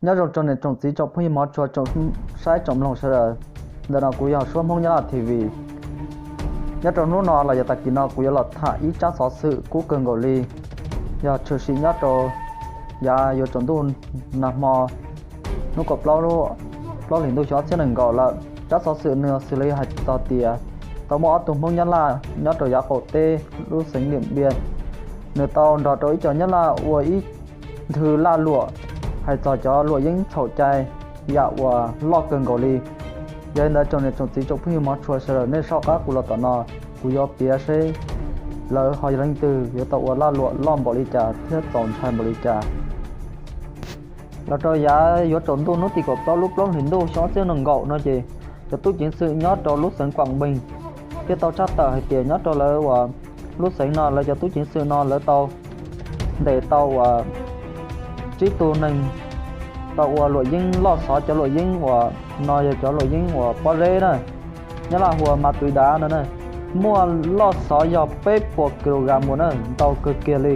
Nyob zoo tsoom niam tsoom txiv tsoom phooj ywg hmov tshua tsoom saib tsoom mloog sawv daws. Ntawm no kuv yog Suab Hmoob Nyab Laj T V. Nyob rau hnub no los yog tag kis no kuv yuav los tham ib tsab xov xwm kub kawg nkaus li, yog tshwm sim nyob rau yav yuav tsaus ntuj nag hmo hnub kaum plaub lub plaub hlis ntuj xyoo ob txhiab nees nkaum lawm. Tsab xov xwm nws xws li hais txog tias tau muaj ob tug Hmoob Nyab Laj nyob rau yav qaum teb lub xeev Diam Npiaj, nws tau nrog rau ib co Nyab Laj ua ib nthwv laj luam hais txog cov luam yeeb txhaum cai yam uas loj kawg nkaus li. Yog li ntawd tsoom niam tsoom txiv tsoom phooj ywg hmov tshua sawv daws nej soj qab kuv los tom no, kuv yuav piav seb lawv ho yog leej twg yuav tau ua laj luam loj npaum li cas thiab txaus ntshai npaum li cas. Los rau yav yuav tsaus ntuj hnub tim kaum plaub lub plaub hlis ntuj xyoo ob txhiab nees nkaum no ces cov tub ceev xwm nyob rau lub xeev Kuam Npeeg thiaj tau tshaj tawm hais tias nyob rau lawv uas lub xeev no lawv cov tub ceev xwm no lawv tau ntes tau uas tsib tug neeg tau ua luam yeeb loj xov, cov luam yeeb uas no yog cov luam yeeb uas pob zeb na, Nyab Laj hu ua ma tuv dav no na, muaj loj xov yog peb puas kilogram uas na ntau kawg kiag li.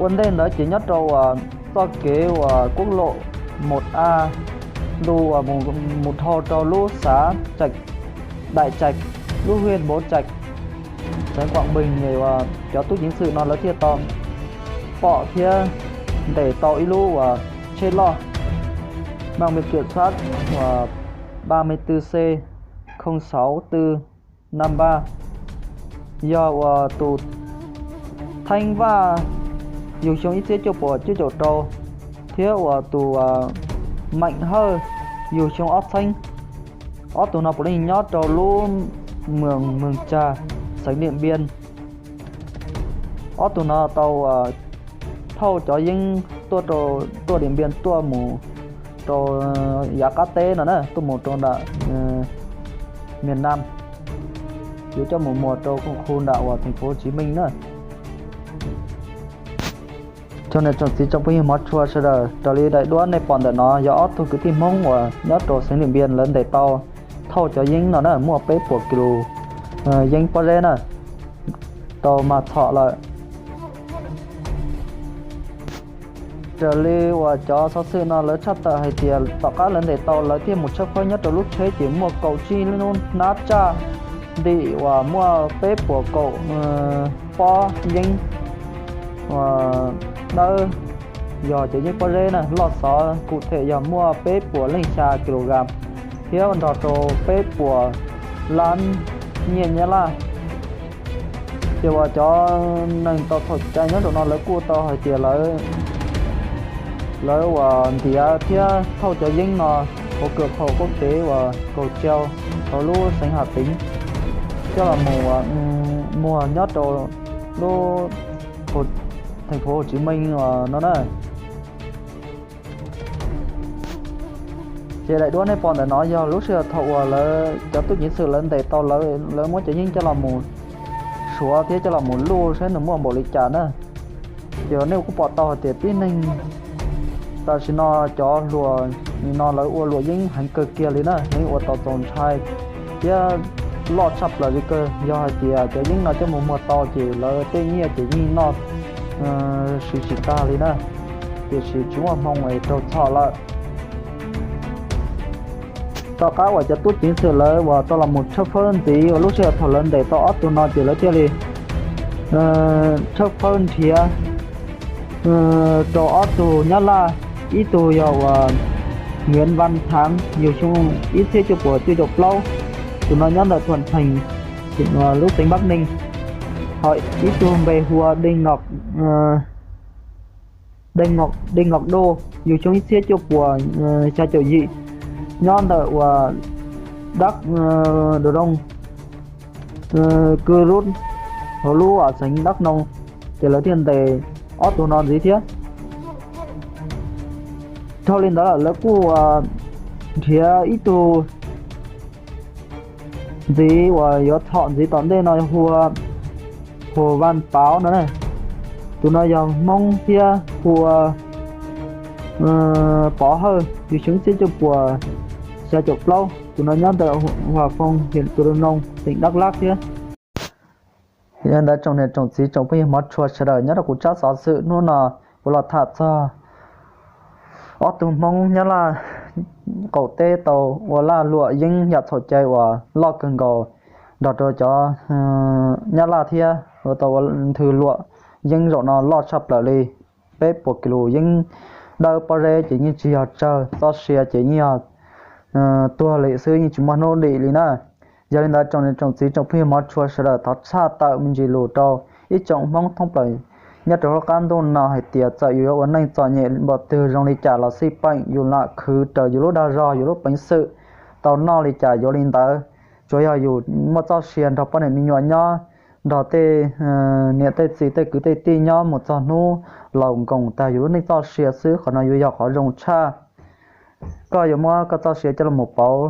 Ua ntej ntawd ces nyob rau uas txoj kev uas kuv lom mus a ntu uas mus dhau rau lub xav Daim Tsaim, lub hwj Npauv Tsaim, xeev Kuam Npeeg, cov tub ceev xwm no lawv thiaj tau pom thiab ntes tau ib lub uas tsheb loj mang bi kiam xab uas ba mươi tư C không sáu tư năm ba, yog uas tus Theeb Vaj yug xyoo ib txhiab cuaj puas cuaj caum rau thiab uas tus Meem Hawj yug xyoo ob txheeb. Ob tug no puav leej nyob rau lub moos Moos Tsag, xeev Diam Npiaj. Ob tug no tau thauj cov yeeb tuaj rau, tuaj Diam Npiaj tuaj mus rau yav qab teb no na, tuaj mus rau nram miền Nam, yuav coj mus muag rau khu nram uas thành phố Hồ Chí Minh na. Tsoom niam tsoom txiv tsoom phooj ywg hmov tshua sawv daws, raws li daim duab nej pom ntawm no yog ob tug kwv tij Hmoob uas nyob rau xeev Diam Npiaj lawv ntes tau thauj cov yeeb no na, muaj peb puas kis lus yeeb pob zeb na, tau mag txhom lawm. Raws li uas cov xov xwm no lawv tshaj tawm hais tias tom qab lawv ntes tau lawv thiaj mus tshawb fawb nyob rau lub tsheb ces muaj kaum tsib lub hnab tsaj ntim uas muaj peb puas kaum pob yeeb uas dawb, yog cov yeeb pob zeb na, loj xov kuj them yog muaj peb puas leej xya kilogram thiab nrog rau peb puas lab nyiaj Nyab Laj. Ces uas cov neeg tau txhaum cai nyob rau no lawv kuj tau hais tias lawv, lawv uas ntiav thiab thauj cov yeeb no hauv kawm khaum qub tev uas kaum tsau hauv lub xeev Hà Tĩnh coj los mus muag nyob rau lub thành phố Hồ Chí Minh no na. Ces daim duab nej pom ntawm no yog lub sij hawm thaum uas lawv cov tub ceev xwm lawv ntes tau lawv, lawv muab cov yeeb coj los mus suav thiab coj los mus luj saib nws muaj npaum li cas na. Ces nej kuj pom tau hais tias tib neeg tam sim no cov hluas no lawv ua luam yeeb heev kawg kiag li na, heev ua tau txaus ntshai thiab loj tshaj plaws li kawg. Yog hais tias cov yeeb no coj mus muag tau ces lawv tej nyiaj ces yeej noj siv tsis tag li na, tiam sis tsis muaj hmoo es raug txhom lawm. Tom qab uas cov tub ceev xwm lawv uas tau los mus tshawb fawb ntxiv uas lub sij hawm thaum lawv ntes tau ob tug no ces lawv thiaj li tshawb fawb nrhiav rau ob tug Nyab Laj, ib tug yog uas Nguyễn Văn Thắng yug xyoo ib txhiab cuaj puas cuaj caum plaub, tus no nyob ntawm Thuận Thành, lub xeev Bắc Ninh, ho ib tug npe hu ua Đinh Ngọc Đô yug xyoo ib txhiab cuaj puas xya caum yim, nyob ntawm uas Đắk Đô Rông, Cư Rút, hauv lub xeev Đắk Nông, ces lawv thiaj ntes ob tug no ntxiv thiab. Dhau li ntawd lawm lawv kuj nrhiav ib tug ntxiv uas yuav txhom ntxiv tom ntej no hu ua Hồ Văn Páo no na, tus no yog Hmoob thiab hu ua Pov Hawj yug xyoo ib txhiab cuaj puas xya caum plaub, tus no nyob ntawm Hòa Phong, huyện Cư Rông, tỉnh Đắk Lắk thiab. Yog li ntawd tsoom niam tsoom txiv tsoom phooj ywg hmov tshua sawv daws, nyob rau kuv tsab xov xwm hnub no kuv los tham txog Ob tug Hmoob Nyab Laj qaum teb tau ua laj luam yeeb yam txhaum cai uas loj kawg nkaus nrog rau cov Nyab Laj thiab ua tau ua nthwv luam yeeb zaum no loj tshaj plaws li peb puas kis lus yeeb dawb pob zeb ces yeej tsis yog tsawg, txoj sia ces yeej yog tuag li xwb, yeej tsis muaj hnub dim li na. Yog li ntawd tsoom niam tsoom txiv tsoom phooj ywg hmov tshua sawv daws thov tshaj tawm me ntsis lus rau ib tsoom Hmoob thoob plaws nyob rau lub qab ntuj no hais tias txawm yus yuav ua neej txom nyem npaum twg zoo li cas los xij peem yus lam khwv raws yus lub dag zog yus lub peev xwm tau noj li cas yuav li ntawd. Tsuas yog yus muaj txoj sia nrog poj niam me nyuam nyob, nrog tej niam tej txiv tej kwv tej tij nyob mus txog hnub laus nkoos tag yus lub neej txoj sia xwb, qhov no yuav yog qhov zoo tshaj. Koj yuav muab koj txoj sia coj los pauv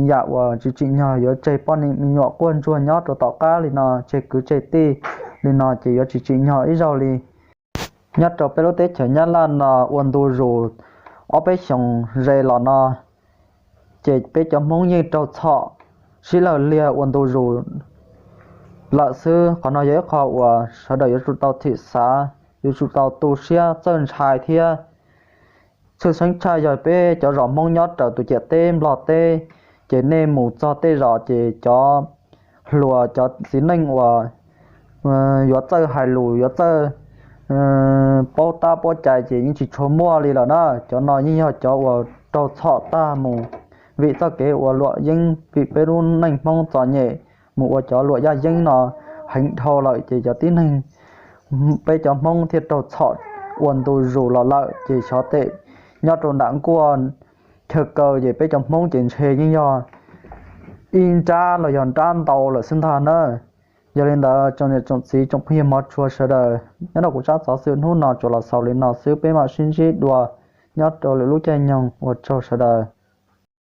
yam uas tsis tsim nyog yuav tseg poj niam me nyuam quaj ntsuag nyob rau tom qab li no, tseg kwv tseg tij li no ces yuav tsis tsim nyog ib zaug li. Nyob rau peb lub teb chaws Nyab Laj no ua ntu zus ob peb xyoos ze los no ces peb cov Hmoob yeej raug txhom sib lawg liag ua ntu zus lawm xwb. Qhov no yog ib qho uas sawv daws yuav tsum tau thim xav, yuav tsum tau tu siab txawj ntshai thiab. Tshwj xeeb tshaj yog peb cov zos Hmoob nyob raws tus ciam teb Nplog teb, ces nej mus txog tej zos ces cov hluas cov txiv neej uas yuav txawj hais lus yuav txawj paub tab paub cai ces yeej tsis tshua muaj li lawm na. Cov no yeej yog cov uas raug txhom tag mus vim txoj kev ua luam yeeb, vim peb lub neej Hmoob txom nyem mus ua cov luam yaj yeeb no heev dhau lawm ces cov tib neeg peb cov Hmoob thiaj raug txhom ua ntu zus los lawm ces xyov tej nyob rau nram nkuaj chaw kaw ces peb cov Hmoob ces ntshe yeej yog ib nrab los yog nrab ntau lawm xwb ntag na. Yog li ntawd tsoom niam tsoom txiv tsoom phooj ywg hmov tshua sawv daws, nyob rau kuv tsab xov xwm hnub no tsuas los xaus li no xwb, peb mam sib ntsib dua nyob rau lwm lub caij nyoog, ua tsaug sawv daws.